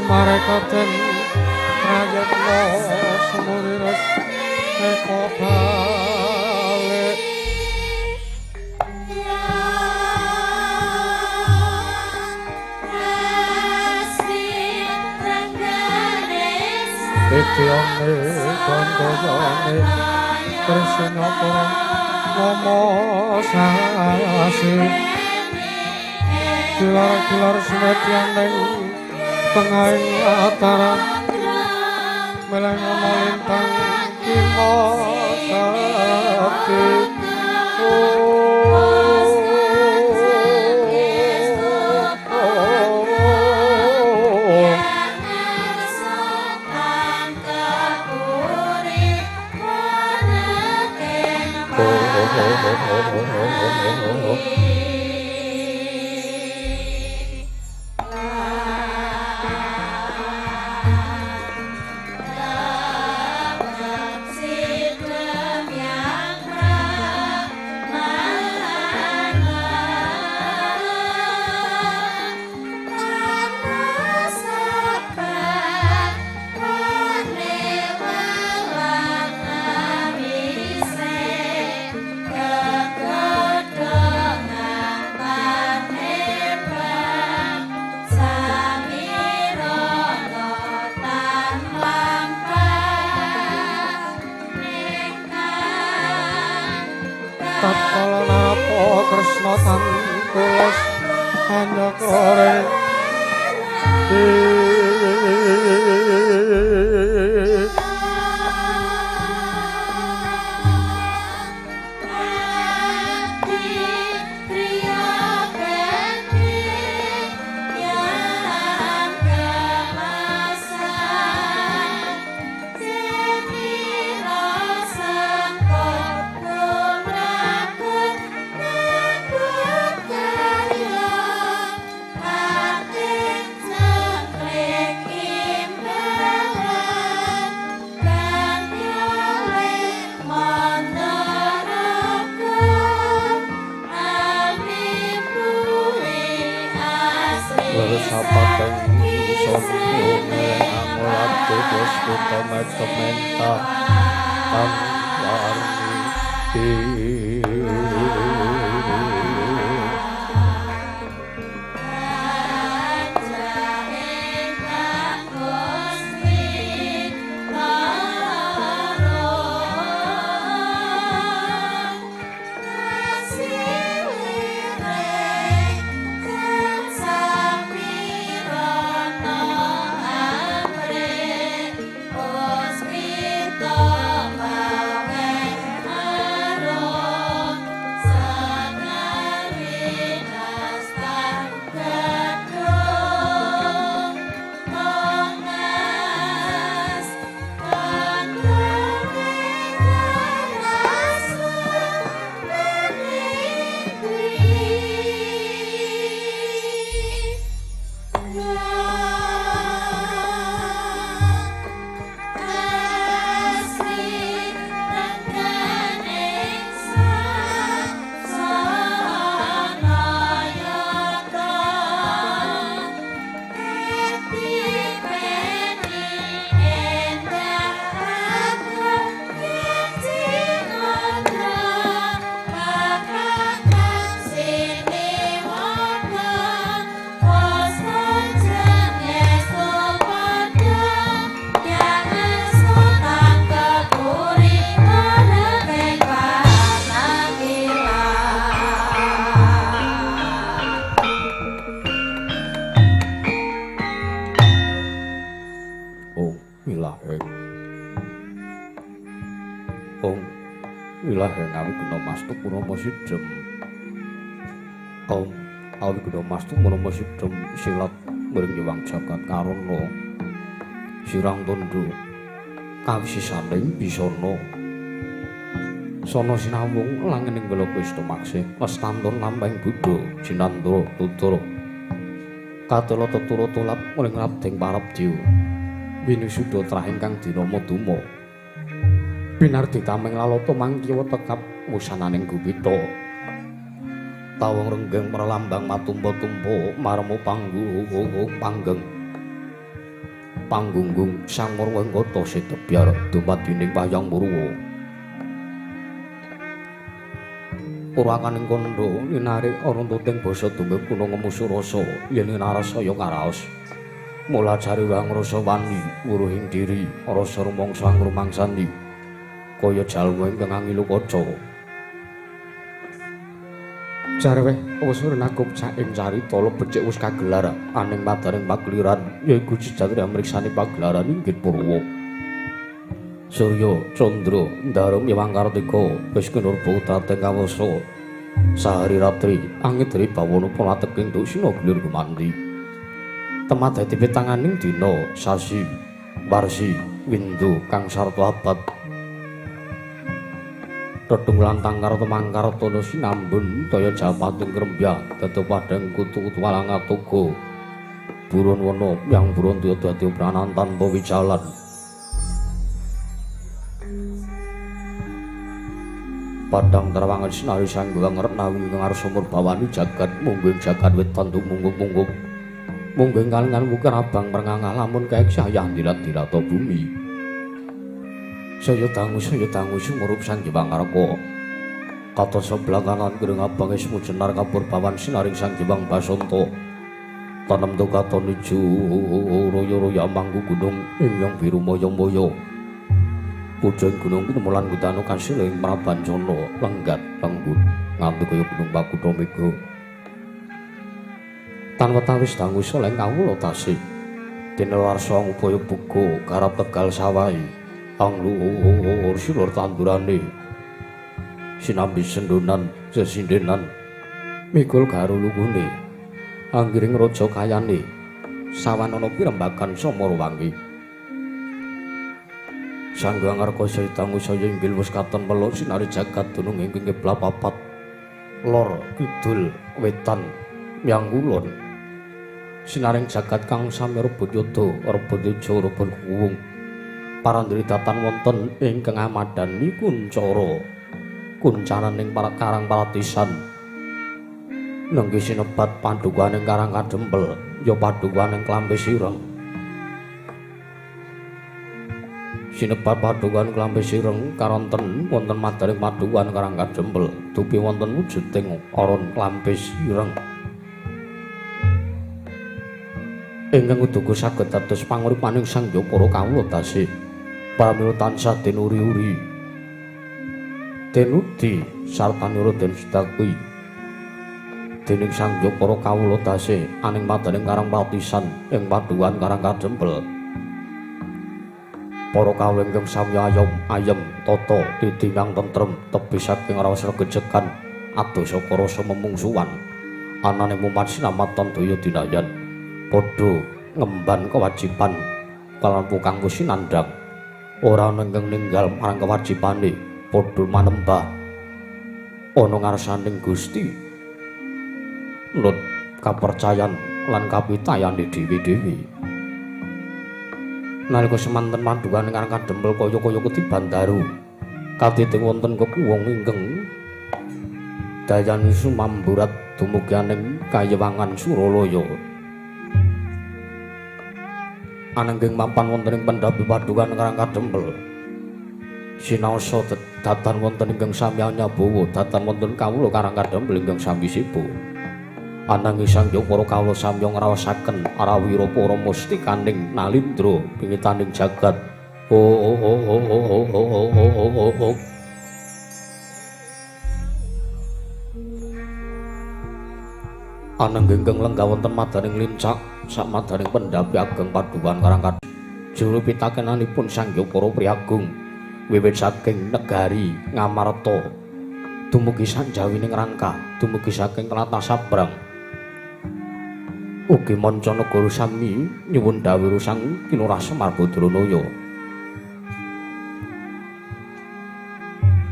Marekaten prayitna sumurires eko balik. Vidyane gandayane Kresna Purnama sasi Gilar-gilar semedyaning tengahing latara meleng ana lintang kima sakti. Tatkala napa Kresna tan tulus hanyakare Sidem silat mring nyuwang jagat karana sirang tundhu kawisisaning bisana sana sinawung langening gelapa maksih lestantun lampahing buddha jinandra tutur katala tetura tulap mring rabdeng parabdya winusuda trah ingkang dinama duma binardi tameng lalata mangkiwa tekap wusananing gupita tawung renggeng merlambang matumpa-tumpa marmo panggung panggeng panggunggung sang Murwa ing kota Setebyar dumadining wayang Purwa. Purwakaning kandha linarik aruntuting basa dumeh kuna ngemu surasa yen narasaya karaos. Mula jare wang rasa wani wuruhing diri rasa rumangsa ngrumangsani kaya jalma ingkang ngilu kaca. Jarweh wis nakup saking carita becik wis kagelar aning madaring pageliran yaiku jejatri amriksani pagelaran inggih Purwa. Surya Candra Ndaru miwang Kartika wis kinurba udateng kawasa sahari ratri angidri bawana polateking dusina gilir gumanti. Temah dadi pitanganing dina sasi warsi windu kang sarta abad. Redung lantang karta mangkartana sinambun daya japating krembya dadi padhang kutu-kutu walang atoga buron wana yang buron dadi pranan tanpa wijalan. Padang terawangan sinari sangguang retna wingi ngarsa murbawani jagat mungguing jagat wetan tumunggup-munggup mungguing kalingan wukir abang merngangah lamun kaek sayah dilat-dilata bumi. Saya dangu sumurup Sang Hyang Ngarka. Kata sebelah kanan kering abang ismu jenar kapurbawan sinaring Sang Hyang Basanta. Tanem tu katon ijo royo-royo mangku gunung ingkang biru moyo-moyo. Pucung gunung kinemulan kutanu kasil ing Prabancana lenggat lenggut nganti kaya gunung Pakutha Mega. Tan wetawis dangu soleng kawula tasih. Tinelarsa ngupaya buka garap tegal sawahi. Anglur silur tandurane sinambi sendonan sesindenan mikul garu lugune anggiring raja kayane sawanana pirembagan samara wangi. Sang Hyang Ngarka saya dangu saya inggil wis katon melok sinari jagat dunung ingkang kiblat papat lor kidul wetan yang kulon sinaring jagat kang sami rebut yoda rebut teja rebut kuwung. Parandri datan wonten ingkang amadani kuncara kuncananing para karang paratisan nenggi sinebat padukaning Karang Kadempel ya padukaning Klampis Ireng. Sinebat padukan Klampis Ireng karonten wonten madaring padukan Karang Kadempel dupi wonten wujuding aron Klampis Ireng ingkang uduga saged dados panguripaning Sang Hyang para kawula tasih. Pramila tansah den uri-uri den udi sartanira den sedaki dening Sang Hyang para kawula tasih aning madaning Karang Patisan ing padukan Karang Kadempel. Para kawula ingkang sami ayom ayem tata titi kang tentrem tebih saking raos regejegan adoh saka rasa memungsuwan anane mumat sinamatan daya dinayan padha ngemban kewajiban kalawan kang sinandhang ora ana ingkang ninggal marang kewajibane padha manembah ana ngarsaning Gusti nut kapercayan lan kapitayane dhewe-dhewe. Nalika semanten padukan Karang Kadempel kaya-kaya ketiban daru katiti wonten kekuwung ingkang dayani sumamburat dumugi aning kayewangan Suralaya. Ananging mapan wonten ing pendhapi padukan Karang Kadempel sinaosa datan wonten ingkang sami anyabawa datan wonten kawula Karang Kadempel ingkang sami sibu. Ananging Sang Hyang para kawula sami ngraosaken arawira para mustikaning nalindra pingitaning jagat. Oh oh oh oh oh oh oh oh oh oh. Ananging ingkang lenggah wonten madaning lincak sak madaning pendhapi ageng padukan Karang Kadempel juru pitakenanipun Sang Hyang para priagung wiwit saking negari Ngamarta dumugi sanjawining Rangka dumugi saking tlatah Sabrang ugi manca negara sami nyuwun dhawuh Sang Kinurah Semar Badranaya.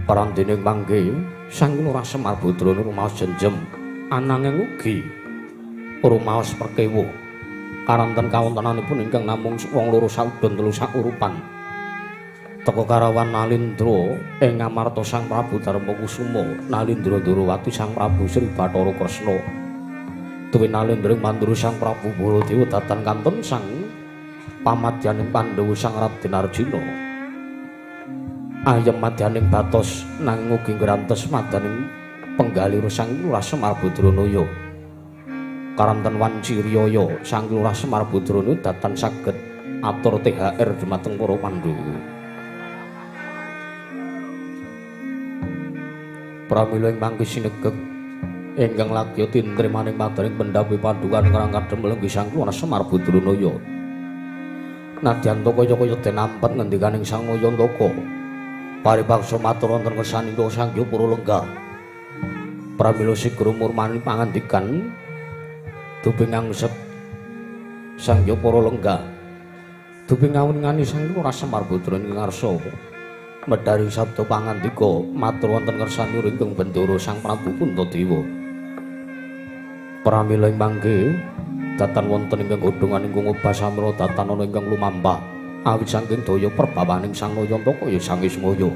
Parandene mangke Sang Kinurah Semar Badranaya rumaos jenjem ananging ugi rumaos perkewa karanten kawontenanipun ingkang namung wong loro saudon telu saurupan. Teka karawan Nalindra ing Ngamarta Sang Prabu Darmakusuma Nalindra Ndrawati Sang Prabu Sri Bathara Kresna. Tuwi Nalindra ing mandura Sang Prabu Baladewa datan kantun Sang Pamadyaning Pandhawa Sang Raden Arjuna. Ayem madyaning batos nanging ugi ngrantes madaning penggalih Sang Lurah Semar Badranaya. Karanten wanci riyaya Sang Lurah Semar Badranaya datan saged atur THR dumateng para Pandhawa. Pramila ing mangke sinegeg ingkang lagya tintrimaning madaning pendhapi padukan ingkang kadhem lenggih Sang Lurah Semar Badranaya. Nadyan kaya-kaya den ampet ngendikaning Sang Mayantaka. Paripaksa matur wonten kersanipun Sang Hyang Pura Lenggah. Pramila sigra murmani pangandikan dupi ngangsep Sang Hyang Pura Lenggah. Dupi ngawiningani Sang Lurah Semar Badranaya ing ngarsa medhari sabda pangandika matur wonten kersanipun ingkang Bendara Sang Prabu Puntadewa. Pramila ing mangke datan wonten ingkang godhongan ingkang obah samra datan ana ingkang lumampah awit saking daya perbawaning Sang Nayantaka ya Sang Ismaya.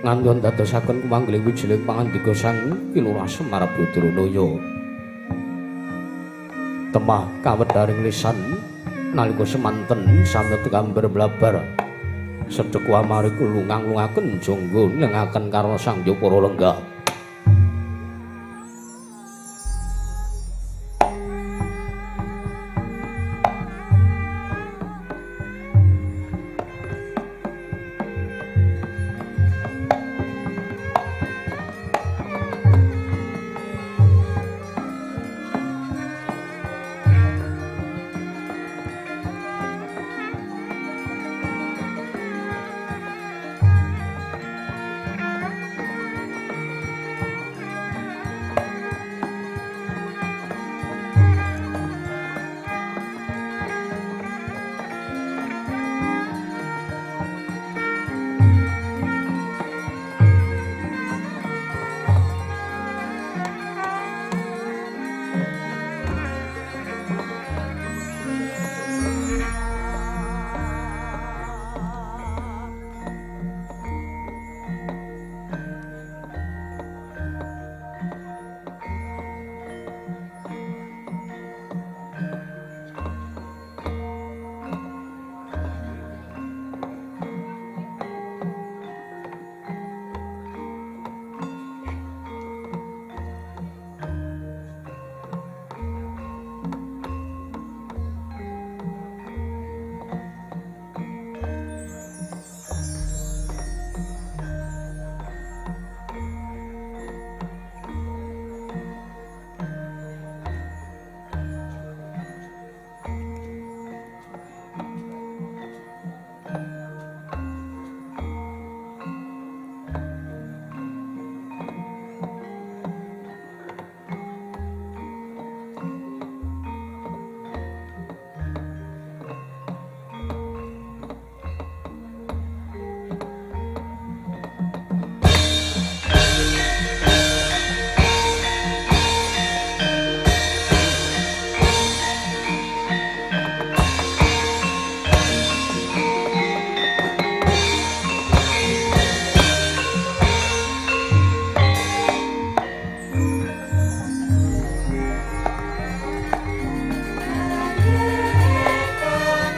Ngantos dadosaken kumanggiling wijiling pangandika Sang Ki Lurah Semar Badranaya. Temah kawedharing lisan nalika semanten samya tekamber blabar sedheku amari lungang-lungaken jangga nengaken karna Sang Hyang Pura Lenggah.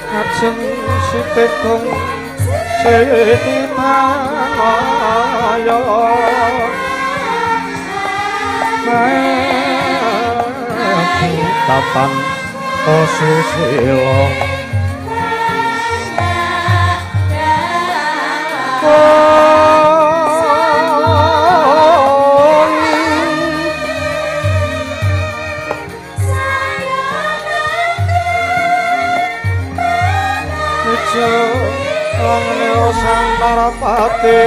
Ajeng sitekung setitanaya tatan asusila Sang Narapati.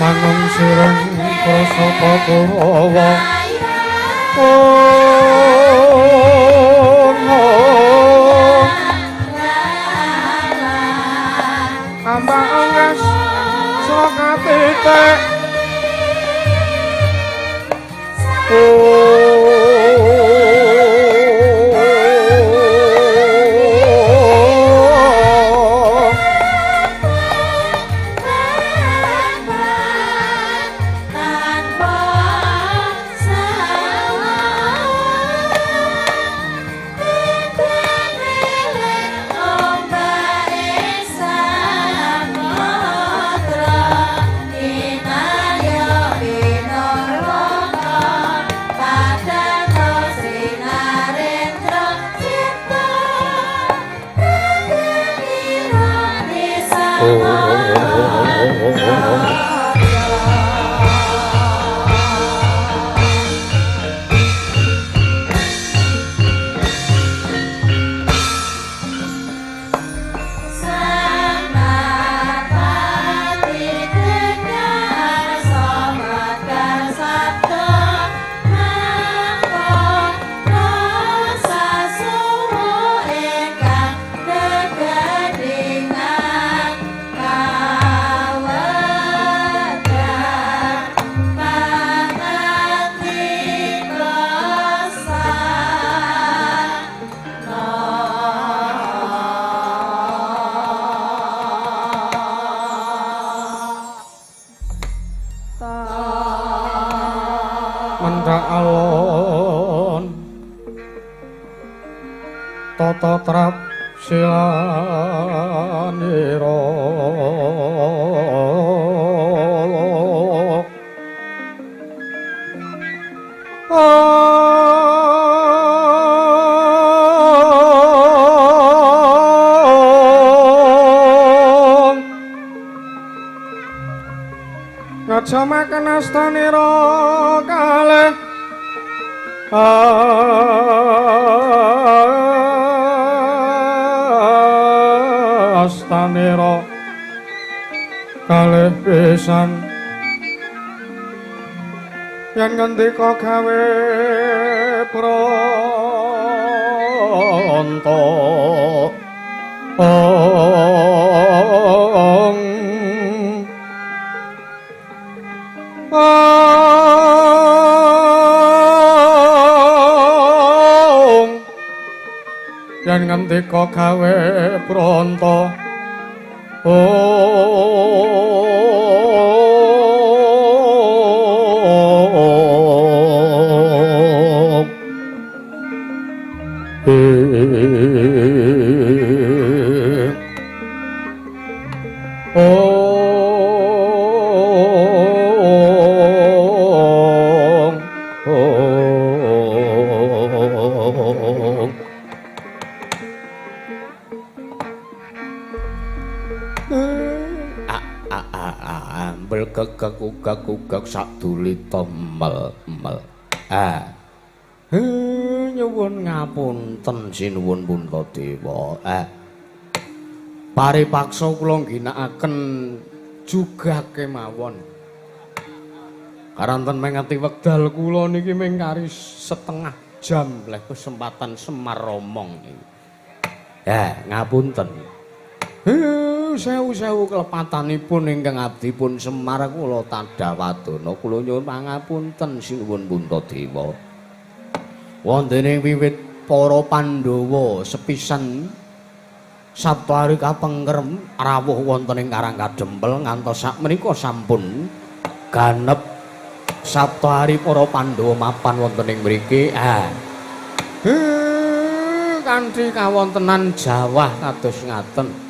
Mangung sireng prasapa Kurawa. Ambak ongkas saka titik. Tata trap silanira ngajamaken astanira kalih astanira kalih pisan yen ngendika gawe pronto yen ngendika gawe pronto Kekuk sadulita mel mel. Ah. Nyuwun ngapunten sinuwun Puntadewa. Ah. Paripaksa kula ngginakaken juga kemawon. Karanten mengati wekdal kula niki mung kari setengah jam leh kesempatan Semar omong niki. Ya, ngapunten. Sewu-sewu kelepatanipun ingkang abdi pun Semar kula tadhawadana kula nyuwun pangapunten sinuwun Puntadewa. Wonten ing wiwit para Pandhawa sepisan Saptari kapengker rawuh wonten ing Karang Kadempel ngantos sakmenika sampun ganep Saptari para Pandhawa mapan wonten ing mriki. Ah. Kanthi kawontenan jawah kados ngaten.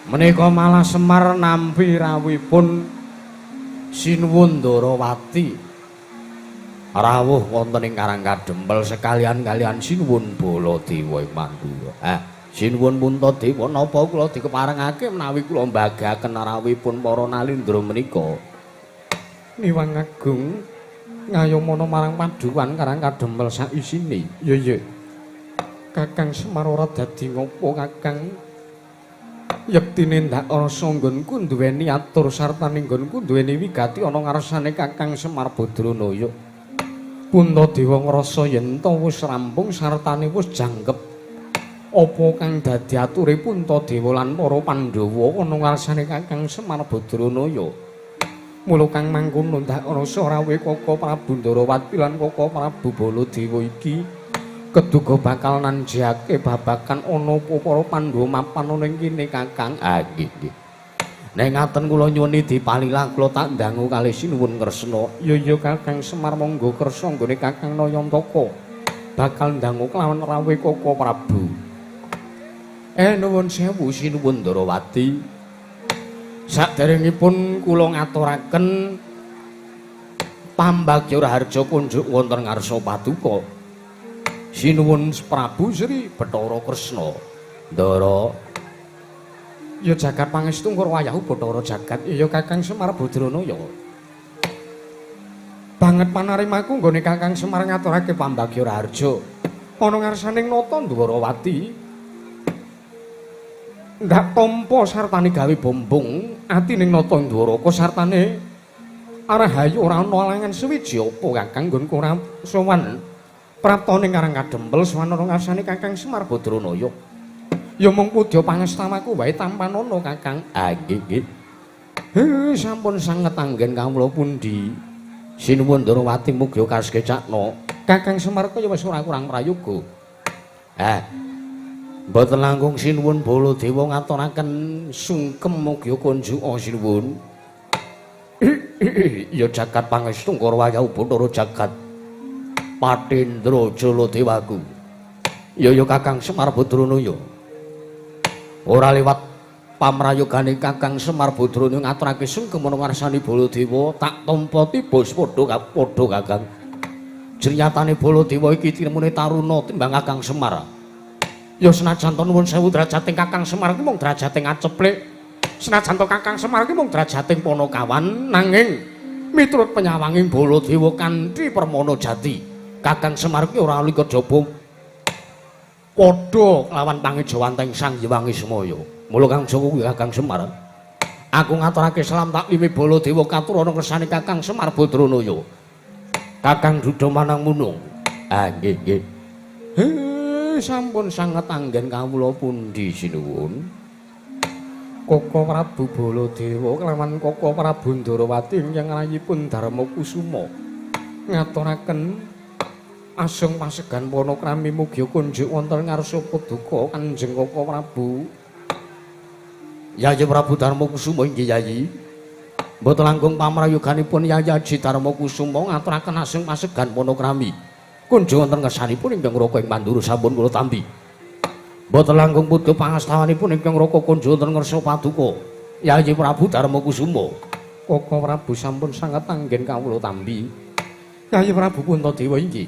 Menika malah Semar nampi rawuhipun Sinuwun Ndarawati rawuh wonten ing Karang Kadempel sekalian kalian Sinuwun Baladewa ing Mandura. Ah, Sinuwun Puntadewa napa kula dikeparengake menawi kula mbagaken rawuhipun para nalindra menika? Niwang Agung ngayomana marang paduwan Karang Kadempel saisine. Ya ya. Kakang Semar ora dadi ngopo Kakang? Yektine ndak rasa nggonku duweni atur sartane nggonku duweni wigati ana ngarsane Kakang Semar Badranaya. Puntadewa ngrasa yen ta wis rampung sartane wis jangkep apa kang dadi ature Puntadewa lan para Pandhawa ana ngarsane Kakang Semar Badranaya. Mula kang mangkono ndak rasa rawuhe Kaka Prabu Ndarawati lan Kaka Prabu Baladewa iki keduga bakal nanjake babagan ana apa para Pandhawa mapan ana ing kene Kakang. Ah nggih nggih. Nek ngaten kula nyuwuni dipalilah kula tak ndangu kalih sinuwun Kresna. Ya ya Kakang Semar monggo kersa nggone Kakang Nayantaka bakal ndangu kelawan rawuhe Kaka Prabu. Nuwun sewu sinuwun Ndarawati. Saderengipun kula ngaturaken pambagya raharja kunjuk wonten ngarsa paduka. Sinuwun Prabu Sri Bathara Kresna. Ndara. Ya jagat pangestu ngkur wayahu Bathara jagat. Ya Kakang Semar Badranaya. Banget panarimaku nggone Kakang Semar ngaturake pambagya raharja. Ana ngarsaning nata Ndwarawati. Ndak tampa sartane gawe bombong atining nata Ndwaraka sartane arahayu ora ana alangan suwiji apa Kakang nggonku ora sowan praptane Karang Kadempel sowan ana ngarsane Kakang Semar Badranaya. Ya mung pudya pangestamaku wae tampanana Kakang. Ah nggih nggih. Sampun sanget anggen kawula pundi. Sinuwun Ndarawati mugi kasekecakna. Kakang Semar kaya wis ora kurang prayoga. Mboten langkung sinuwun Baladewa ngaturaken sungkem mugi kunjuka sinuwun. Ya jagat pangestu karo wayahu Bathara jagat. Patendra Jaladewaku. Ya ya Kakang Semar Badranaya. Ora liwat pamrayogane Kakang Semar Badranaya ngaturake sungkem ana ngarsane Baladewa tak tampa tiba padha padha Kakang. Jriyatane Baladewa iki tinemune taruna timbang Kakang Semar. Ya senajan to nuwun sewu drajating Kakang Semar ki mung drajating aceplik. Senajan to Kakang Semar ki mung drajating panakawan nanging miturut penyawanging Baladewa kanthi permana jati. Kakang Semar ki ora ali kejaba padha kelawan pangejawanteng Sang Hyang Ismaya. Mula Kang Jawa kuwi Kakang Semar. Aku ngaturake salam taklime Baladewa katur ana kersane Kakang Semar Badranaya. Kakang Duda Manang Munung. Ah nggih nggih. Sampun sanget anggen kawula pundi sinuwun. Kaka Prabu Baladewa kelawan Kaka Prabu Ndarawati ingkang rayipun Darma Kusuma ngaturaken asung pasegan panakrami mugi kunjuk wonten ngarsa paduka Kanjeng Kaka Prabu. Yayi Prabu Darma Kusuma inggih Yayi. Mboten langkung pamrayoganipun Yayi Aji Darma Kusuma ngaturaken asung pasegan panakrami. Kunjuk wonten ngersanipun ingkang Raka ing Mandura sampun kula tampi. Mboten langkung pudha pangastawanipun ingkang Raka kunjuk wonten ngarsa paduka Yayi Prabu Darma Kusuma. Kaka Prabu sampun sanget anggen kawula tampi. Yayi Prabu Puntadewa inggih.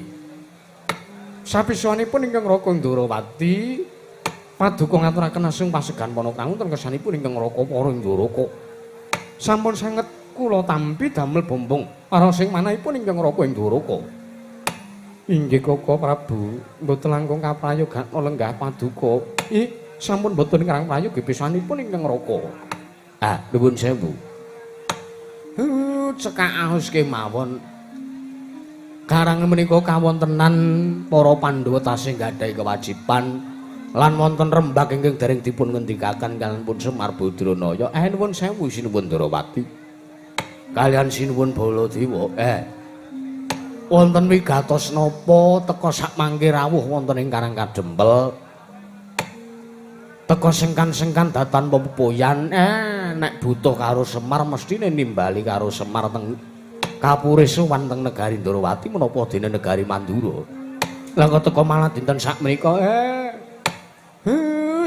Sapisanipun ingkang Raka Ndarawati paduka ngaturaken asung pasegan panakrami wonten ngersanipun ingkang Raka para Ndaraka. Sampun sanget kula tampi damel bombong para sing manahipun ingkang Raka ing Ndwaraka. Inggih Kaka Prabu, mboten langkung kaprayogan lenggah paduka. Ih, sampun mboten ngrang prayoga pisanipun ingkang Raka. Ah, nuwun sewu. Cekak aos kemawon. Karang menika kawontenan para Pandhawa tasih nggadahi kewajiban lan wonten rembag ingkang dereng dipun ngendikaken kaliyan pun Semar Badranaya. Nuwun sewu sinuwun Ndarawati. Kaliyan sinuwun Baladewa. Wonten wigatos napa teka sakmangke rawuh wonten ing Karang Kadempel. Teka sengkan-sengkan datan pepoyan. Nek butuh karo Semar mestine nimbali karo Semar teng kapure sowan teng negari Ndarawati menapa dene negari Mandura. Lah kok teka malah dinten sakmenika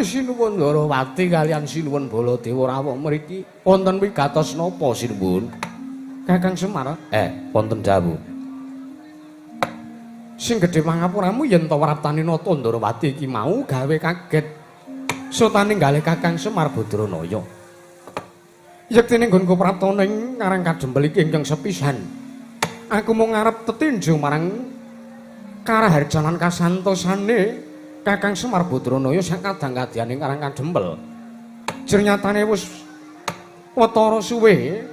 sinuwun Ndarawati kaliyan sinuwun Baladewa rawuh mriki wonten wigatos napa sinuwun? Kakang Semar, wonten dawuh. Sing gedhe pangapuramu yen to wraptane Nata Ndarawati iki mau gawe kaget. Sotane galih Kakang Semar Badranaya. Yektine nggonku praptana ing Karang Kadempel iki ingkang sepisan. Aku mung ngarep tetinju marang karaharjan lan kasantosane Kakang Semar Badranaya sak kadang-kadyan ing Karang Kadempel. Jernyatane wis watara suwe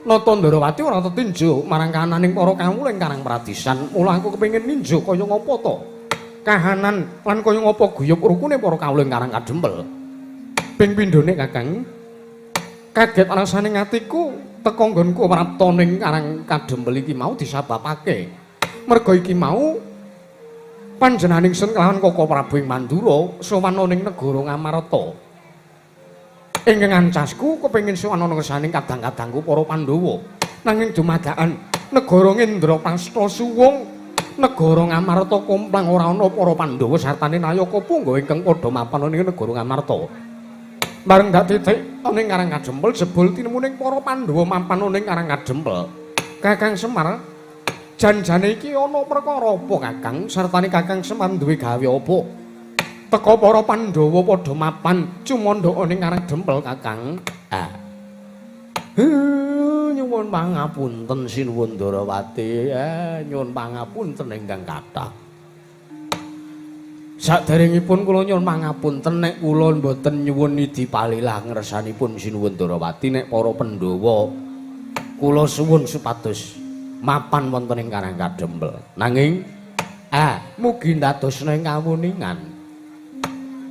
Nata Ndarawati ora tetinju marang kahananing para kawula ing Karang Pradisan. Mula aku kepengin ninjo kaya ngapa to kahanan lan kaya ngapa guyub rukune para kawula ing Karang Kadempel. Ping pindhone Kakang, kaget rasane atiku teka nggonku prapta ning Karang Kadempel iki mau disababake merga iki mau panjenenganing sun kelawan Koko Prabu ing Mandura sowan ning negara Ngamarta. Ingkang ancasku kepengin sowan ana ngersaning kadang-kadangku para Pandhawa. Nanging dumadakan negara Ngendraprasta suwung, negara Ngamarta komplang ora ana para Pandhawa sartane nayaka punggawa ingkang padha mapan ning negara Ngamarta. Bareng dak titik ana ing Karang Kadempel jebul tinemuning para Pandhawa mapan ning Karang Kadempel. Kakang Semar, janjane iki ana perkara apa Kakang? Sartane Kakang Semar duwe gawe apa? Teka para Pandhawa padha mapan cumandha ning Karang Dempel Kakang. Ah. Nyuwun pangapunten Sinuwun Ndarawati. Nyuwun pangapunten ingkang kathah. Saderengipun kula nyuwun pangapunten nek kula mboten nyuwun nidi palilah ngersanipun Sinuwun Ndarawati nek para Pandhawa kula suwun supados mapan wonten ing Karang Kadempel. Nanging mugi ndadosna ing kawuningan.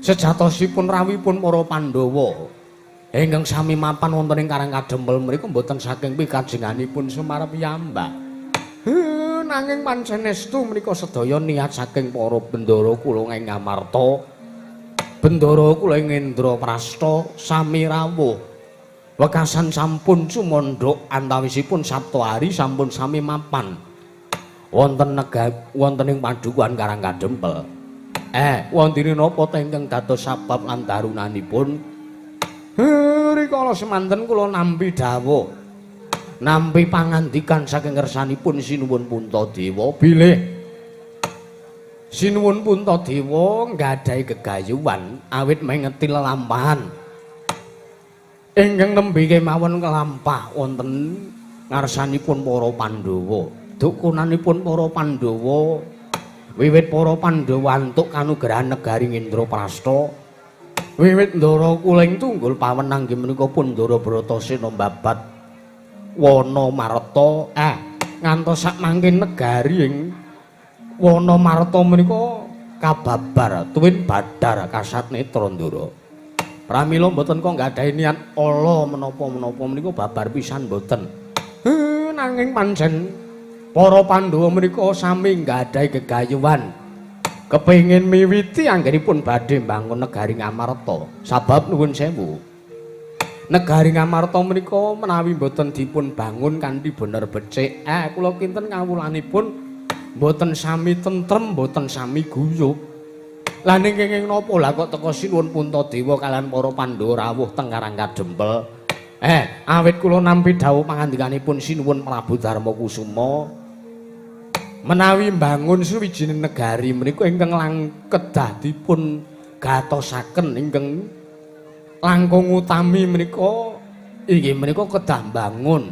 Sejatosipun rawuhipun para Pandhawa ingkang sami mapan wonten ing Karang Kadempel mriku mboten saking pikajenganipun Semar piyambak. Nanging pancen estu menika sedaya niat saking para bendara kula ing Ngamarta, bendara kula ing Indraprasta sami rawuh. Wekasan sampun sumandhuk antawisipun Saptahari sampun sami mapan wonten wonten ing padukuhan Karang Kadempel. Wondene napa ta ingkang dados sabab lan darunanipun? Rikala semanten kula nampi dawuh, nampi pangandikan saking ngersanipun Sinuwun Puntadewa bilih Sinuwun Puntadewa nggadahi gegayuhan awit mengeti lelampahan ingkang nembe kemawon kelampah wonten ngarsanipun para Pandhawa. Dukunanipun para Pandhawa wiwit para Pandhawa antuk kanugrahan negari Indraprasta, wiwit ndara kuling tunggul pawenang inggih menika pun Ndara Bratasena mbabat Wana Marta, ngantos sak mangke negari ing Wana Marta menika kababar tuwin badar kasat netra ndara. Pramila mboten kok nggadahi niat ala menapa-menapa menika babar pisan mboten. Nanging pancen para Pandhawa menika sami nggadahi gegayuhan kepengin miwiti anggenipun badhe mbangun negari Ngamarta. Sabab nuwun sewu, negari Ngamarta menika menawi mboten dipun bangun kanthi bener becik, kula kinten kawulanipun mboten sami tentrem, mboten sami guyub. Lah ning kenging napa lah kok teka Sinuwun Puntadewa kalian para Pandhawa rawuh teng Karang Kadempel? Awit kula nampi dawuh pangandikanipun Sinuwun Prabu Darmakusuma menawi mbangun suwijining negari menika ingkang kedah dipun gatosaken ingkang langkung utami menika inggih menika kedah mbangun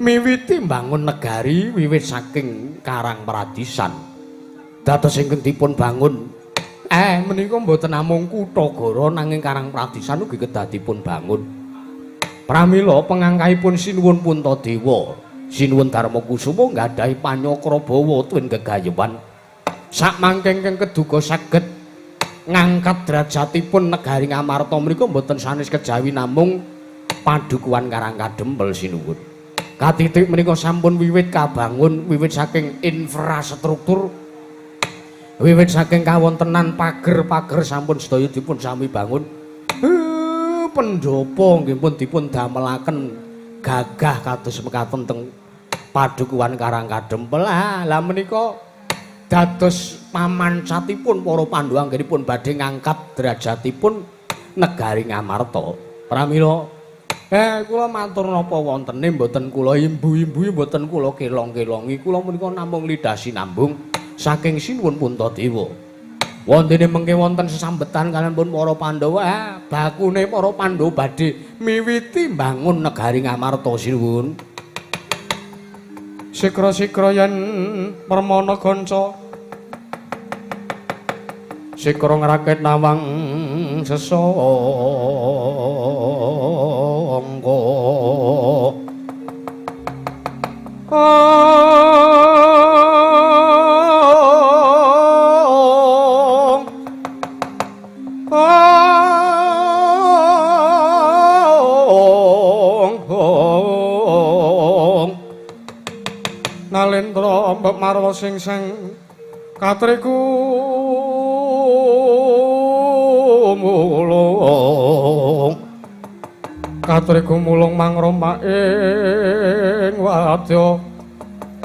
miwiti mbangun negari wiwit saking Karang Pradisan. Dados ingkang dipun bangun menika mboten namung kutha gara nanging Karang Pradisan ugi kedah dipun bangun. Pramila pengangkahipun Sinuwun Puntadewa, Sinuwun Darmakusuma nggadahi panyakrabawa tuwin gegayuhan sakmangke ingkang keduga saged ngangkat derajatipun negari Ngamarta menika mboten sanes kejawi namung padukuhan Karang Kadempel Sinuwun. Katitik menika sampun wiwit kabangun wiwit saking infrastruktur, wiwit saking kawontenan pager-pager sampun sedaya dipun sami bangun. Pendopo nggih pun dipun damelaken gagah kados mekaten teng padukuhan Karang Kadempel. Lah menika dados pamancatipun para Pandhawa anggenipun badhe ngangkat derajatipun negari Ngamarta. Pramila kula matur napa wontene mboten kula imbu-imbu, mboten kula kelong-kelongi, kula menika namung lidah sinambung saking Sinuwun Puntadewa. Wontene mengke wonten sesambetan kaliyan pun para Pandhawa, bakune para Pandhawa badhe miwiti mbangun negari Ngamarta Sinuwun. Sikra-sikra yen permana ganca, sikra ngrakit nawang sesana. Nalendra mbok marwa sing sang katriku mulung katriku mulung mangroma ing wadya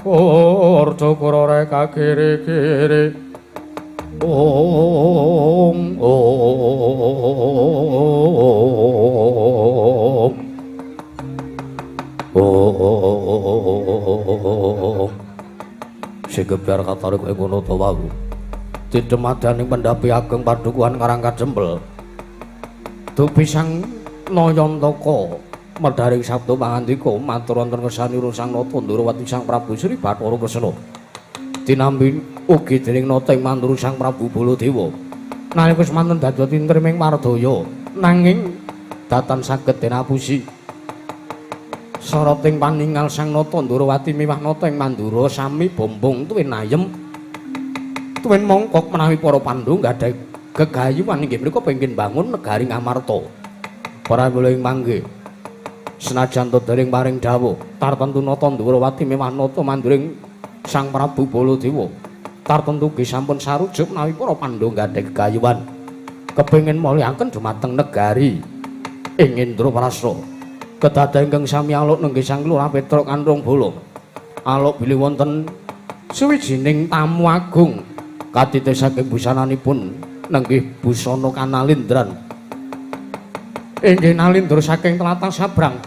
urca kura reka kiri-kiri ong ong ong sigebyar katarik ing kono ta wau didemadaning pendhapi ageng padukuhan Karang Kajempel dupi sang Nayantaka medharing sabda pangandika matur wonten ngersanira Sang Nata Ndrawati Sang Prabu Sri Bathara Kresna tinampi ugi dening nata ing mandura Sang Prabu Baladewa nalika semanten dadi tintrim ing wardaya nanging datan saged den apusi soroting paningal Sang Nata Ndrawati miwah nata ing mandura sami bombong tuwin ayem tuwin mongkok menawi para Pandhawa gadhahi gegayuhan inggih menika pengin bangun negari Ngamarta. Para mula ing mangke senajan to dereng paring dawuh tartentu Nata Ndrawati miwah nata manduring Sang Prabu Baladewa tartentu ugi sampun sarujuk menawi para Pandhawa gadhahi gegayuhan kepengin molyaken dumateng negari ing Indraprasta. Kedaden ingkang sami aluk nenggih Sang Lurah Petruk Kanrung Bala. Aluk bilih wonten suwijining tamu agung katite saking busananipun nenggih busana kanalindran. Inggih nalindra saking tlatah Sabrang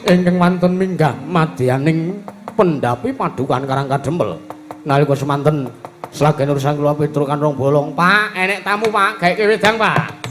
ingkang wonten minggah madyaning pendhapi padukan Karang Kadempel. Nalika semanten slagenur Sang Lurah Petruk Kanrung Bala, "Pak, enek tamu, Pak, gawe wedang, Pak."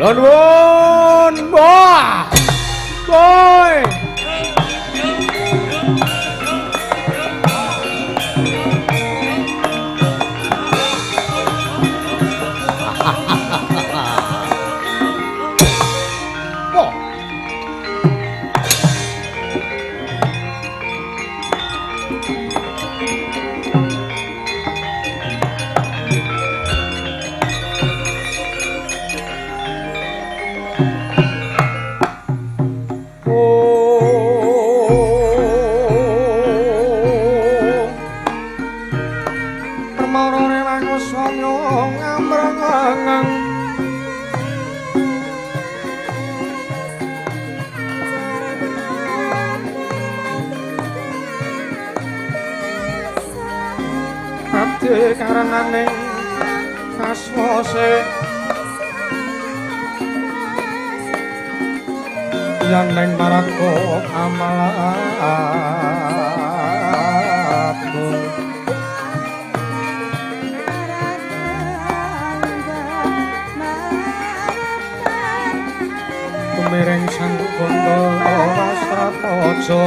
Nuwun, wah. Boy. Karenaning kaswase yen ning marako amalku tumiring sang Kandha Wastrataja.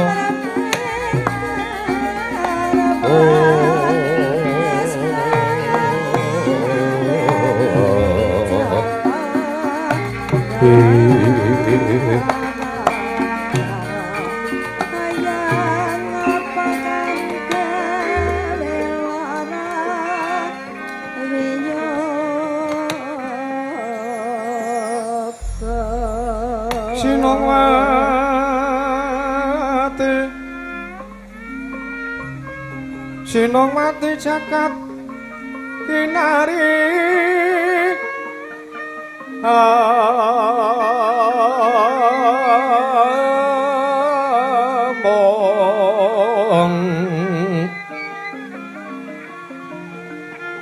Oh. Sinongwati Sinongwati jagat kinari among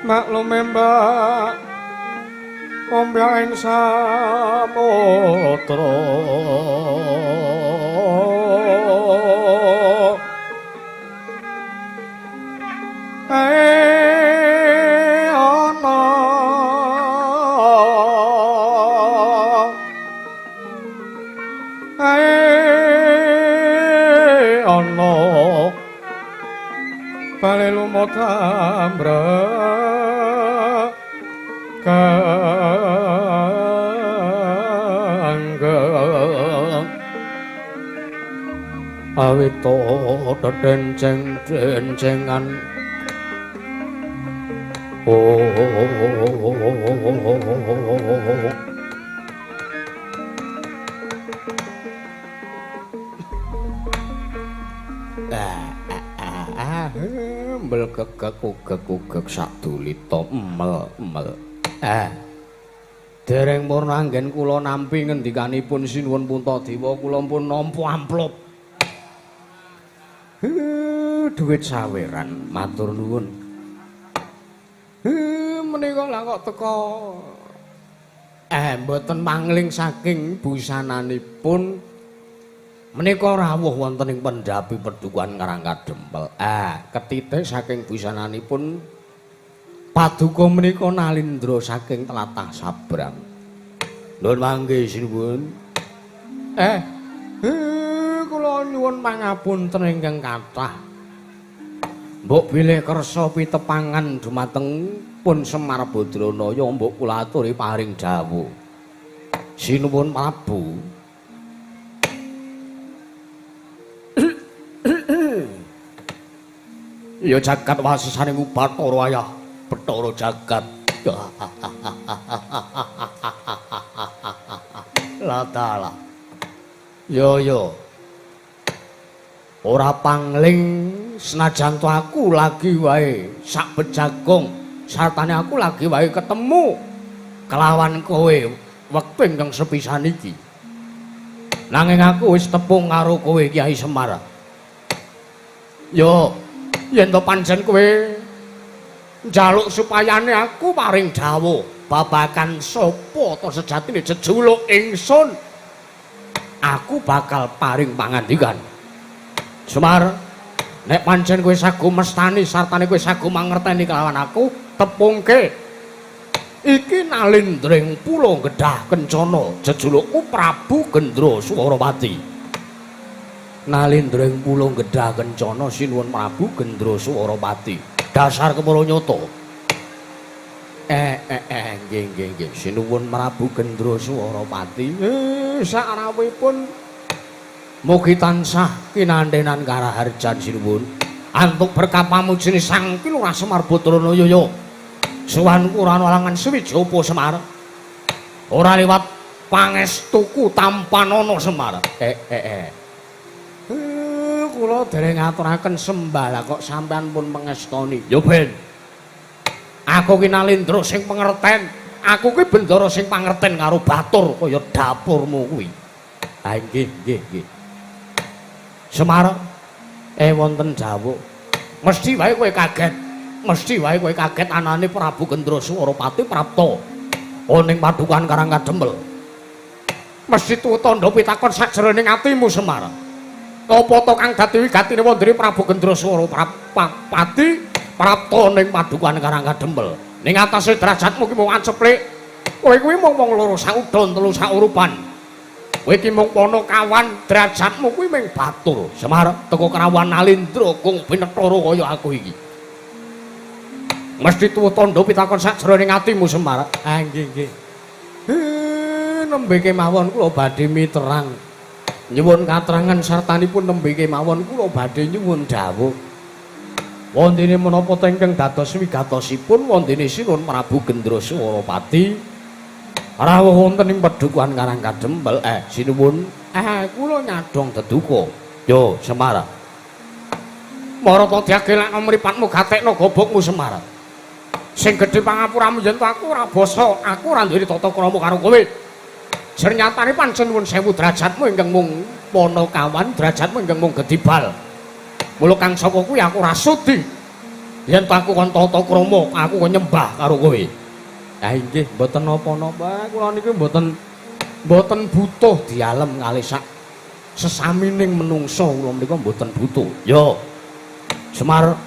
maklum mbak ombyaing samudra ana ana bale lumut ambrek kanggeng awito dedenceng-dencengan oh mel gegek ugek-ugek sadulita mel mel. Dereng purna anggen kula nampi ngendikanipun Sinuwun Puntadewa kula pun nampa amplop. Dhuwit saweran matur nuwun. Menika lah kok teka mboten mangling saking busananipun menika rawuh wonten ing pendhapi Pedukuhan Karang Kadempel. Ketitik saking busananipun paduka menika Nalindra saking tlatah Sabrang. Nuwun mangke sinuwun. Kula nyuwun pangapunten ingkang kathah. Mbok bilih kersa pitepangan dumateng pun Semar Badranaya mbok kula aturi paring dawuh. Sinuwun Prabu. Ya jagat wasesane Bathara ayah Bathara jagat. La dalah. Yo yo. Ora pangling senajan to aku lagi wae sak bejagong sartane aku lagi wae ketemu kelawan kowe wektu ingkang sepisan iki. Nanging aku wis tepung karo kowe Kyai Semar. Yo yen to pancen kowe njaluk supayane aku paring dawuh babagan sapa to sejatine jejuluk ingsun, aku bakal paring pangandikan. Semar, nek pancen kowe sago mestani sartane kowe sago mangerteni kelawan aku, tepungke iki Nalindring Pulo Gedhah Kencana, jejulukku Prabu Gendra Swarawati. Nalindring Pulo Gedhah Kencana sinuwun Prabu Gendra Swarawati. Dasar kepara nyata. Nggih nggih nggih sinuwun Prabu Gendra Swarawati. Sakrawuhipun mugi tansah kinantenan karaharjan sinuwun. Antuk berkah pamujine Sang Ki Lurah Semar Badranaya ya. Suwanku ora ana alangan suwiji apa Semar. Ora liwat pangestuku tampanana Semar. Kula dereng ngaturaken sembah lah kok sampean pun mengestoni. Ya ben. Aku ki Nalindra sing pengerten. Aku ki bendara sing pangerten karo batur kaya dapurmu kuwi. Ha nggih nggih nggih. Semar, wonten dawuh. Mesti wae kowe kaget. Mesti wae kowe kaget anane Prabu Gendra Swarawati prapta ana ing Padukuhan Karang Kadempel. Mesti tuwa tandha pitakon sakjroning atimu Semar. Apa to kang dadi wigatine wondene Prabu Gendra Swarawati prapta ning Padukuhan Karang Kadempel. Ning atase derajatmu ki mung anceplik. Kowe kuwi mung wong loro saudon telu saurupan. Kowe iki mung ponokawan, derajatmu kuwi mung batur. Semar, teko kerawan Nalindra kung pinethara kaya aku iki. Mesti tuwa tandha pitakon sakjroning atimu Semar. Ah nggih nggih. Nembe kemawon kula badhe miterang. Nyuwun katrangan sartanipun nembe kemawon kula badhe nyuwun dawuh. Wontene menapa ta ingkang dados wigatosipun wontene Sinuwun Prabu Gendra Swarawati rawuh wonten ing Padukuhan Karang Kadempel. Sinuwun Kula nyadong deduka. Yo, Semar. Marata diagelakno mripatmu gatekno gobokmu Semar. Sing gedhe pangapuramu yen to aku ora basa, aku ora duweni tata krama karo kowe. Jernyatane pancen nuwun sewu derajatmu ingkang mung panakawan, derajatmu ingkang mung gedibal. Mula kang saka kuwi aku ora sudi yen to aku kon tata krama, aku kon nyembah karo kowe. Ha inggih, mboten napa-napa, kula niki mboten butuh dialem kalih sak sesamining menungsa, kula menika mboten butuh. Yo. Semar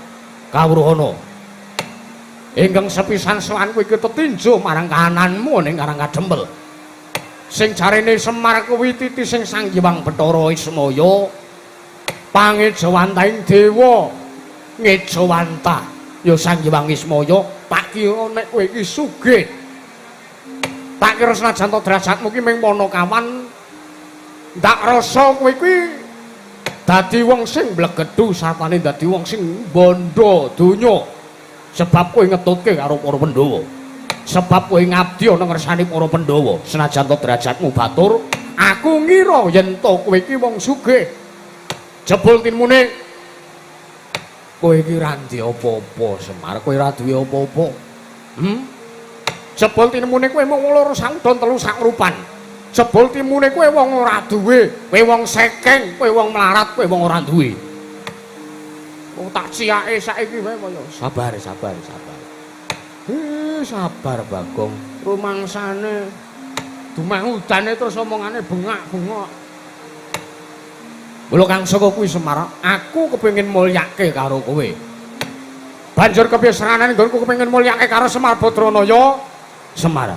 kawruhana. Ingkang sepisan sowanku iki tetinju marang kahananmu ning Karang Kadempel. Sing jarene Semar kuwi titi sing Sang Hyang Bathara Ismaya pangejawantahing dewa ngejawantah ya Sang Hyang Ismaya, tak kira nek kowe iki sugih. Tak kira senajan to derajatmu ki mung panakawan, ndak rasa kowe iki dadi wong sing mblegedhu sartane dadi wong sing bondo donya. Sebab kowe ngetutke karo para Pandhawa. Sebab kowe ngabdi ana ngersane para Pandhawa. Senajan to derajatmu batur, aku ngira yen to kowe iki wong sugih. Jebul tinmune kowe iki ra duwe apa-apa, Semar. Kowe ra duwe apa-apa. Jebul tinmune kowe mung loro saudon telu sakrupan. Jebul timune kowe wong ora duwe, kowe wong sekeng, kowe wong melarat, kowe wong ora duwe. Oh, tak ciake saiki wae kaya sabar, sabar, sabar. Sabar Bagong. Rumangsane dumeh udane terus omongane bengak-bengok. Mula kang saka kuwi Semar, aku kepengin mulyake karo kowe. Banjur kepiye seranane nggonku kepengin mulyake karo Semar Badranaya? Semar,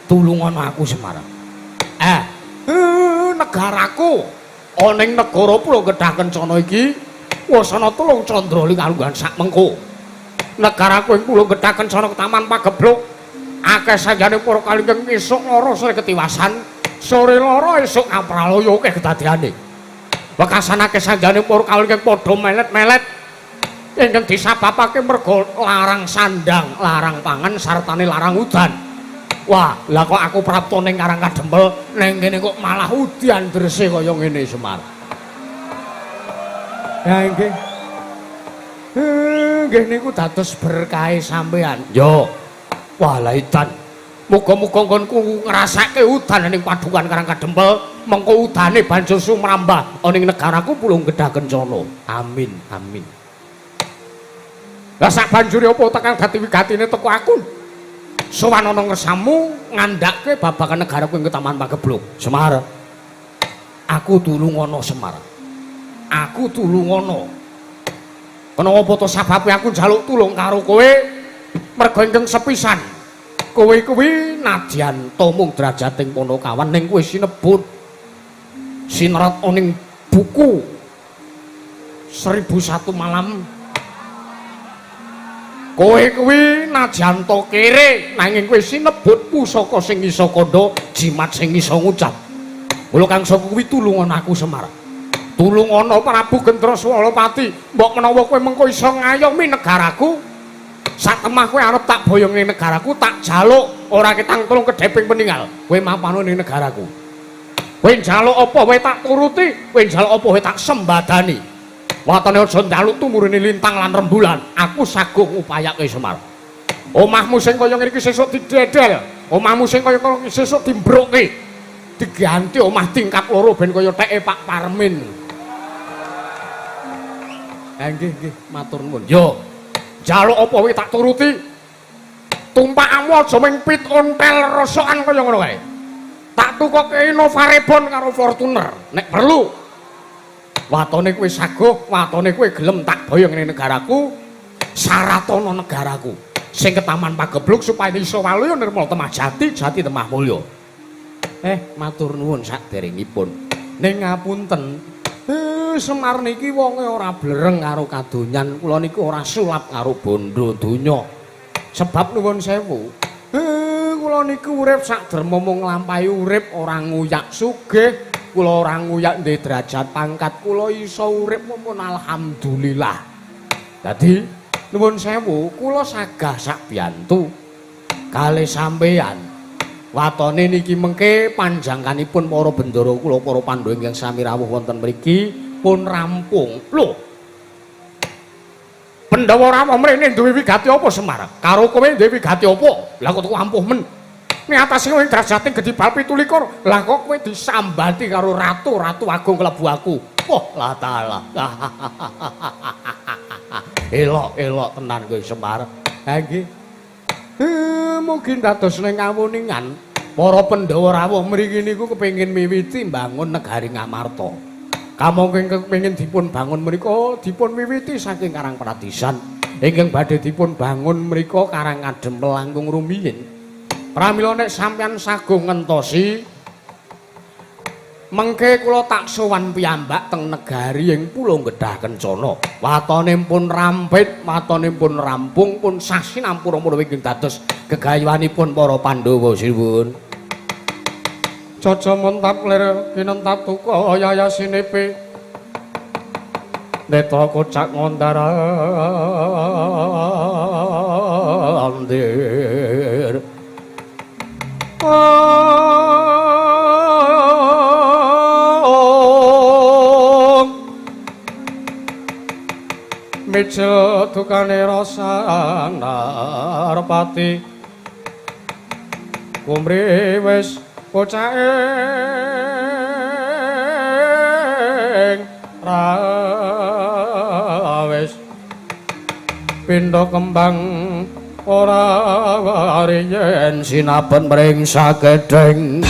tulungono aku Semar. Negaraku ana ing negara Pulau Gedhah Kencana iki wis ana telung candra kalungguhan sak mengko. Negaraku ing Pulau Gedhah Kencana Taman Pagebluk akeh sanjane para kalingking esuk lara sore ketiwasan, sore lara esuk kapralaya akeh kedadiane. Wekasan akeh sanjane para kalingking padha melet-melet ingkang disababake merga larang sandang, larang pangan sartane larang udan. Wah, lah kok aku prapta ning Karang Kadempel ning kene kok malah udan drese kaya ngene Semar. Ya nggih. Nggih niku dados berkahe sampean. Yo. Wah, lah edan. Muga-muga nggonku ngrasake udan ning padukan Karang Kadempel, mengko udane banjur sumrambah ana ing negaraku Pulung Gedhah Kencana. Amin, amin. Lah sak banjure apa tekan dadi wigatine teko aku? Sowan ana ngersamu ngandhake babagan negaraku ing Taman Pagebluk. Semar. Aku tulungono Semar. Aku tulungono. Kenapa to sababe aku njaluk tulung karo kowe? Merga ingkang sepisan. Kowe kuwi nadyan to mung derajating panakawan ning kowe sinebut sinerat ning buku 1001 malam. Kowe kuwi nadyan to kere nanging kowe sinebut pusaka sing iso kandha, jimat sing iso ngucap. Mula kang saka kuwi tulungono aku Semar. Tulungono Prabu Gendraswalapati, mbok menawa kowe mengko iso ngayomi negaraku. Satemah kowe arep tak boyong ning negaraku, tak jaluk ora ketang tulung kedheping peninggal. Kowe mapano ning negaraku. Kowe njaluk apa wae tak turuti, kowe njaluk apa wae tak sembadani. Watane aja njaluk tumurune lintang lan rembulan. Aku saguh ngupayake Semar. Omahmu sing kaya ngene iki sesuk didedel, omahmu sing kaya iki sesuk dimbrukke. Diganti omah tingkat loro ben kaya teke Pak Parmin. Nggih, nggih, matur nuwun. Yo. Njaluk apa wae tak turuti. Tumpakmu aja mung pit ontel rosokan kaya ngono kae. Tak tukoke Innova Reborn karo Fortuner nek perlu. Watone kowe saguh, watone kowe gelem tak boyong ning negaraku, saratana negaraku. Sing ketaman Pagebluk supaya iso waluya nirmala temah jati, jati temah mulya. Matur nuwun saderengipun. Ning ngapunten, Semar niki wonge ora blereng karo kadonyan, kula niku ora sulap karo bondo donya. Sebab nuwun sewu, kula niku urip sak derma mung nglampahi urip, ora nguyak sugih, kula ora nguyak ndek derajat pangkat, kula iso urip mumpun alhamdulillah. Dadi nuwun sewu, kula sagah sak biyantu kalih sampeyan. Watone niki mengke panjangkanipun para bendara kula para Pandhawa ingkang sami rawuh wonten mriki pun rampung. Lho. Pandhawa rawuh mrene duwe wigati apa Semar? Karo kowe duwe wigati apa? Lah kok tuku ampuh men. Ning atase kowe derajate gedhi bal 27. Lah kok kowe disambati karo ratu-ratu agung klebu aku. Wah, la taala. Elok-elok tenan kowe Semar. Ha nggih. Mungkin dados ning kawuningan para Pandhawa rawuh mriki niku kepengin miwiti mbangun negari Ngamarta. Kamangka ingkang kepengin dipun bangun mriku dipun wiwiti saking Karang Pradisan. Ingkang badhe dipun bangun mriku Karang Kadempel langkung rumiyin. Pramila nek sampeyan saguh ngentosi mengke kula tak sowan piyambak teng negari ing Pulo Gedhah Kencana. Watone pun rampit, watone pun rampung, pun sasinampura ingkang dados gegayuhanipun para Pandhawa sinuwun. Caca montap lir kinentap tuka yayasinepe. Neta kocak ngondar andir. Meja dukane rasa narpati kumri wis bocah ing rawis pindha kembang ora wariyen sinaben mring sakedheng.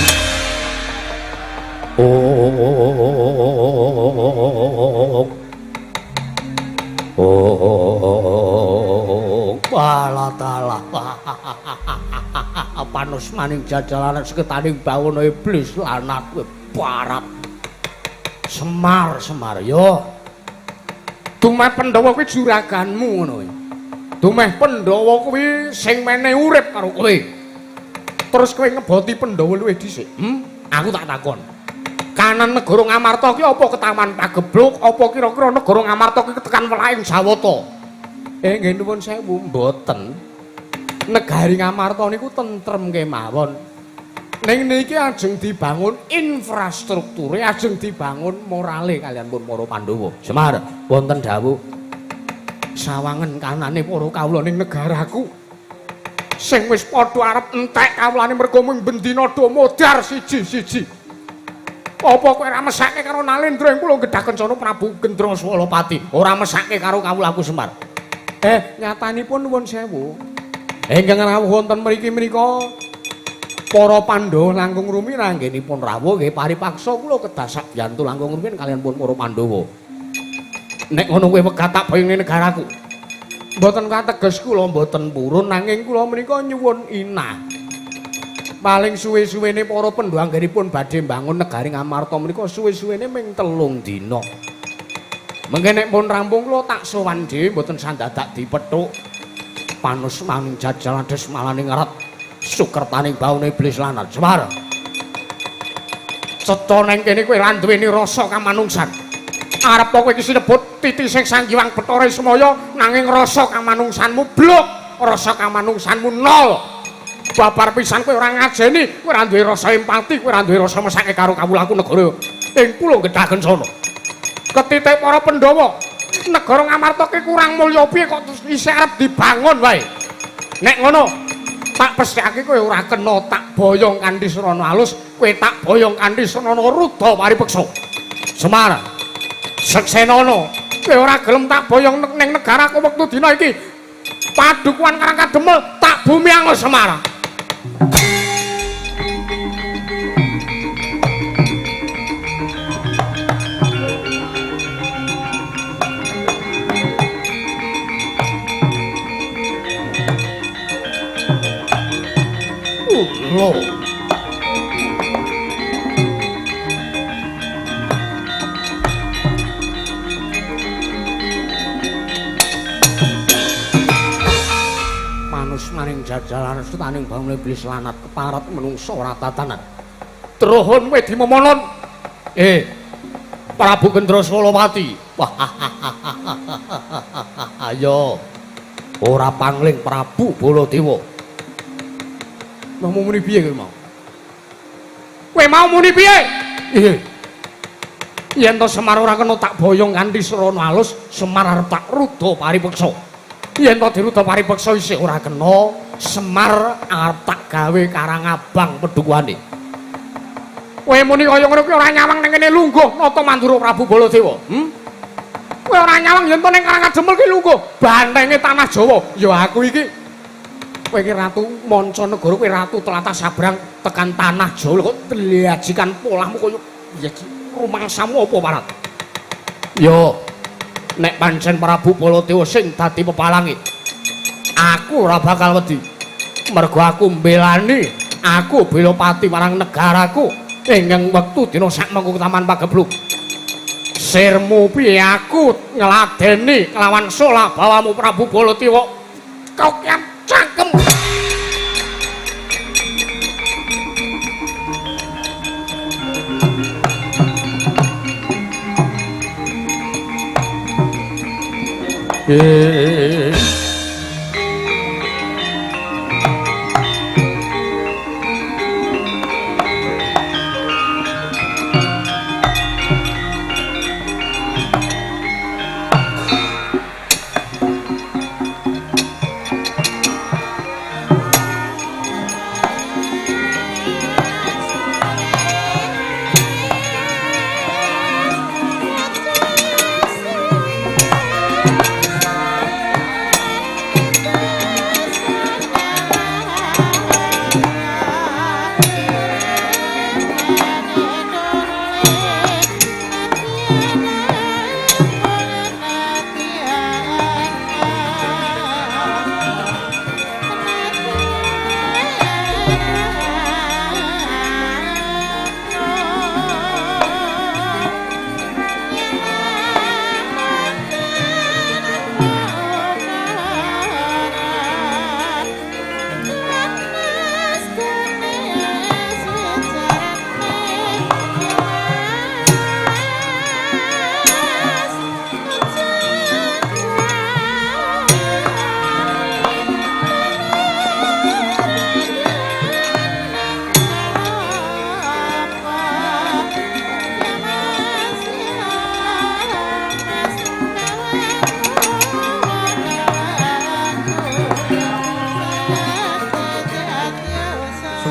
Oh, balatala. Panus maning jajalan seketaning bawono iblis lanat kowe barat. Semar, Semar yo. Dumeh Pandhawa kuwi juraganmu ngono kuwi. Dumeh Pandhawa kuwi sing mene urip karo kowe. Terus kowe ngeboti Pandhawa luwih dhisik. Aku tak takon. Kanan negara Ngamarta ki apa ketaman pagebluk apa kira-kira negara Ngamarta ki tekan welaing Jawata? Nggih nuwun sewu mboten. Negari Ngamarta niku tentrem kemawon. Ning niki ajeng dibangun infrastrukture, ajeng dibangun morale kalian pun para Pandhawa. Semar, wonten dawuh sawangen kanane para kawula ning negaraku. Sing wis padha arep entek kawulane mergo mung bendina do modar siji-siji. Apa kowe ora mesake karo Nalendra ing Pulo Gedhah Kencana Prabu Gendraswalapati? Ora mesake karo kawulaku Semar. Nyatanipun nuwun sewu. Ingkang rawuh wonten mriki menika para Pandhawa langkung rumiyin anggenipun rawuh nggih paripaksa kula kedah sakbiyantu langkung rumiyin kaliyan pun para Pandhawa. Nek ngono kowe wegah tak boyong ning negaraku. Mboten kateges kula mboten purun nanging kula menika nyuwun inah. Paling suwe-suwene para Pandhawa anggenipun badhe mbangun negari Ngamarta menika suwe-suwene ming 3 dina. Mengke nek pun rampung kula tak sowan dhewe mboten sandadak dipethuk. Panus maning jajalan desmalane ngarat sukertaning baune iblis lanat. Semar. Cetha nang kene kowe ra duweni rasa kamanungsan. Arep kowe iki sinebut titising Sang Hyang Bathara Ismaya nanging rasa kamanungsanmu blok, rasa kamanungsanmu nol. Babar pisan kowe ora ngajeni, kowe ora duwe rasa empati, kowe ora duwe rasa mesake karo kawulaku negara ing Pulo Gedhah Kencana. Ketitik para Pandhawa, negara Ngamarta ki kurang mulya piye kok isih arep dibangun wae. Nek ngono, tak pesthekake kowe ora kena tak boyong kanthi srana alus, kowe tak boyong kanthi srana ruda paripeksa. Semar, seksenana, kowe ora gelem tak boyong ning negaraku wektu dina iki. Padukuhan Karang Kademel tak bumi angus Semar. Lho. Manus maning jajalan setaning bangun iblis lanat keparat menungso ora tatanan. Truhun kowe dimomonon. Prabu Gendraswalapati. Wah. Ayo. Ora pangling Prabu Baladewa. Mau muni piye kowe mau? Kowe mau muni piye? Nggih. Yen to Semar ora kena tak boyong kanthi srana alus, Semar arep tak ruda paripeksa. Yen to diruda paripeksa isih ora kena, Semar arep tak gawe karang abang pedukuhane. Kowe muni kaya ngono kuwi ora nyawang ning kene lungguh nata Mandura Prabu Baladewa. Kowe ora nyawang yen to ning Karang Kadempel ki lungguh bantenge tanah Jawa. Ya aku iki. Kowe iki ratu mancanegara, kowe ratu tlatah sabrang tekan tanah Jawa kok tlajikan polahmu kaya ya rumangsamu apa parat? Yo nek pancen Prabu Baladewa sing dadi pepalange, aku ora bakal wedi. Mergo aku mbelani, aku bela pati marang negaraku ingkang wektu dina sakmengko Taman Pageblug. Sirmu piye aku ngladeni kelawan solah bawamu Prabu Baladewa. Kau kiam cangkem.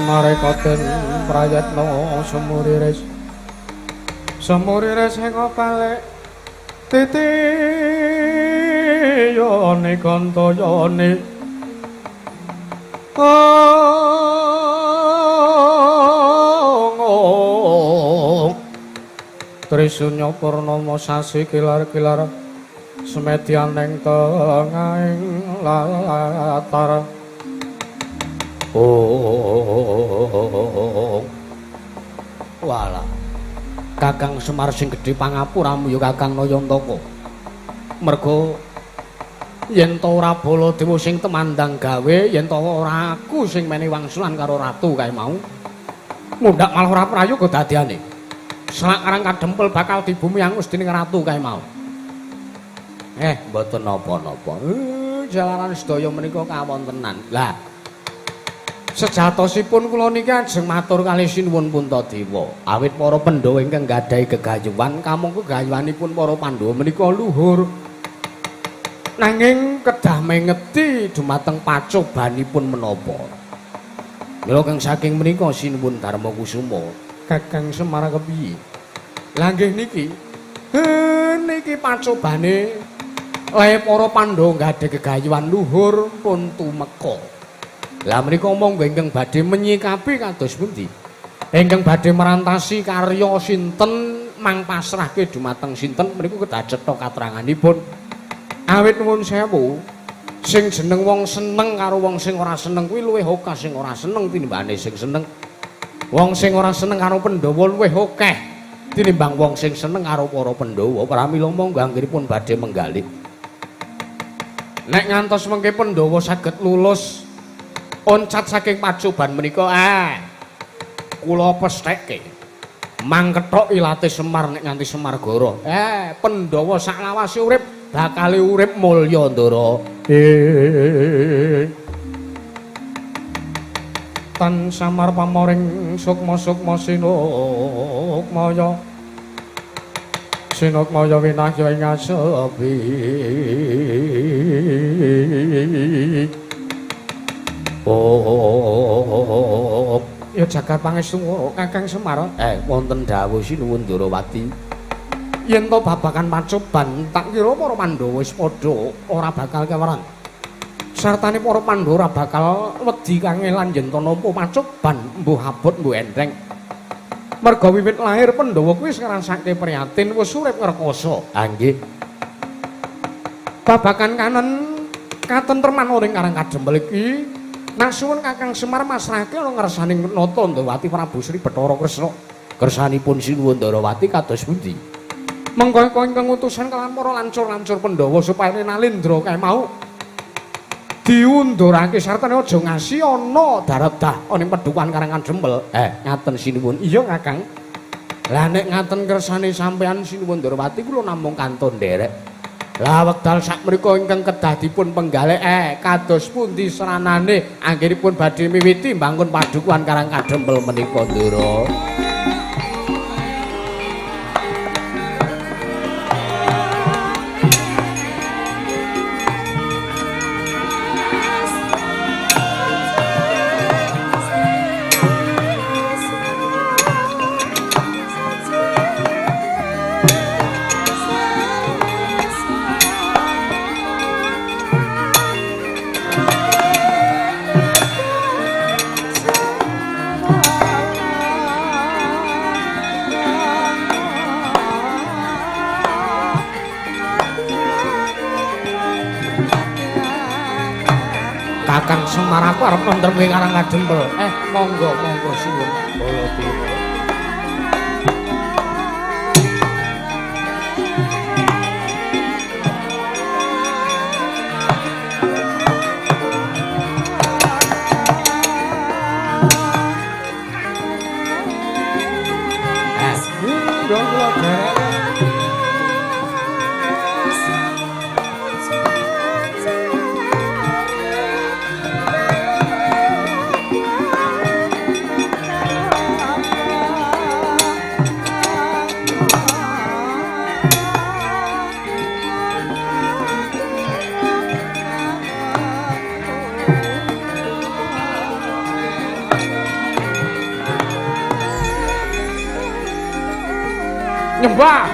Semarekoten prayatna sumuriris sumuriris ing balik titi yone kantayane Trisunya purnama sasi kilar-kilar semedyan ing tengahing latar. Oh, walah, Kakang Semar sing gedhe pangapuramu ya Kakang Nayantaka. Mergo yen ta ora Baladewa sing temandang gawe, yen ta ora aku sing menehi wangsulan karo ratu kae mau, mundhak malah ora prayoga dadiane. Selak Karang Kadempel bakal dibumi angus dening ratu kae mau. Mboten napa-napa. Jalaran sedaya menika kawontenan. Lah, sejatosipun kula niki ajeng matur kalih sinuwun Puntadewa. Awit para Pandhawa ingkang gadhahi gegayuhan, kamangka gayuhanipun para Pandhawa menika luhur. Nanging kedah mengeti dumateng pacobanipun menapa. Mila kang saking menika sinuwun Darma Kusuma, Kakang Semar kepiye? Lah nggih niki. Niki pacobane le para Pandhawa gadhahi gegayuhan luhur pun tumeka. Lah menika monggo ingkang badhe menyikapi kados pundi? Ingkang badhe merantasi karya sinten mang pasrahke dumateng sinten menika kedah cetha kateranganipun. Awit nuwun sewu, sing jeneng wong seneng karo wong sing ora seneng kuwi luwih akeh sing ora seneng tinimbangane sing seneng. Wong sing ora seneng karo Pandhawa luwih akeh tinimbang wong sing seneng karo para Pandhawa. Pramila monggo anggenipun badhe menggalih. Nek ngantos mengke Pandhawa saged lulus oncat saking pacoban menika, kula pestheke mangkethok ilate Semar nek nganti Semar goro. Pandhawa saklawase urip bakale urip mulya, Ndara. Tan samar pamoring sukma-sukma sinukmaya. Sinukmaya winahya ing asepi. Oh, ya jagat pangestu Kakang Semar. Wonten dawuh sinuwun Ndorowati. Yen to babagan pacoban tak kira para Pandhawa wis padha ora bakal keweran. Sartane para Pandhawa ora bakal wedi kangelan yen to nampa pacoban mbuh abot mbuh enteng. Merga wiwit lahir Pandhawa kuwi wis ngrasake prihatin wis urip ngrekoso. Ah nggih. Babagan kanen katentreman ing Karang Kadempel iki nasuwun Kakang Semar masrahke ana ngersane Nata Ndawati Prabu Sri Bathara Kresna. Kersanipun sinuwun Ndorowati kados pundi? Mengko ingkang utusan kelawan para lancur-lancur Pandhawa supaya Nalendra kae mau diundurake sartane aja ngasi ana daredah ana ing pedukuhan Karang Kadempel. Ngaten sinuwun. Iya Kakang. Lah nek ngaten kersane sampean sinuwun Ndorowati kula namung kantun nderek. Lah wekdal sakmenika ingkang kedah dipun penggalih kados pundi sranane anggenipun badhe miwiti mbangun padukuhan Karang Kadempel menika Ndara. Kakang Semar aku arep nentremke Karang Kadempel. Monggo monggo sinuwun Baladewa. Nyembah